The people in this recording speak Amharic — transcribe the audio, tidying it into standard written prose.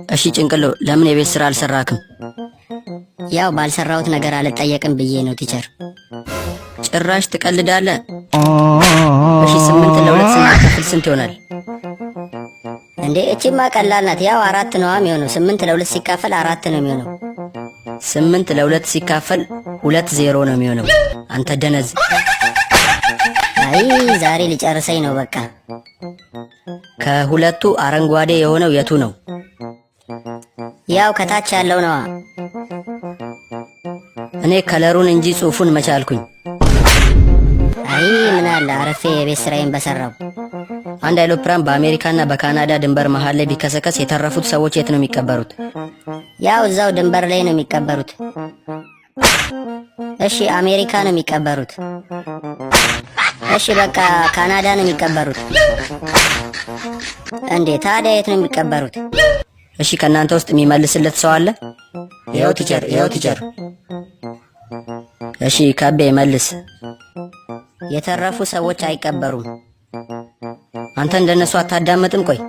እሺ ጭንቅሎ፣ ለምን የቤት ስራ አልሰራክም? ያው ባልሰራሁት ነገር አልጠየቅም ብዬ ነው teacher። ጭራሽ ትቀልዳለህ። እሺ፣ 8 ለ2 ስናካፍል ስንት ይሆናል? እንዴ፣ እቺማ ቀላል ናት። ያው 4 ነዋ የሚሆነው። 8 ለ2 ሲካፈል 4 ነው የሚሆነው። 8 ለ2 ሲካፈል 2 0 ነው የሚሆነው። አንተ ደነዝ። አይ፣ ዛሬ ሊጨርሰኝ ነው በቃ። ከሁለቱ አረንጓዴ የሆነው የቱ ነው? ያው ከታች ያለው ነዋ። እኔ ከለሩን እንጂ ጽሑፉን መች አልኩኝ። አይ፣ ምን አለ አረፌ የቤት ስራዬን በሰራው። አንድ አይሮፕላን በአሜሪካና በካናዳ ድንበር መሃል ላይ ቢከሰከስ የተረፉት ሰዎች የት ነው የሚቀበሩት? ያው እዛው ድንበር ላይ ነው የሚቀበሩት። እሺ፣ አሜሪካ ነው የሚቀበሩት። እሺ፣ በቃ ካናዳ ነው የሚቀበሩት። እንዴ፣ ታዲያ የት ነው የሚቀበሩት? እሺ፣ ከእናንተ ውስጥ የሚመልስለት ሰው አለ? ይኸው teacher፣ ይኸው teacher። እሺ ከቤ መልስ። የተረፉ ሰዎች አይቀበሩም። አንተ እንደነሱ አታዳምጥም? ቆይ።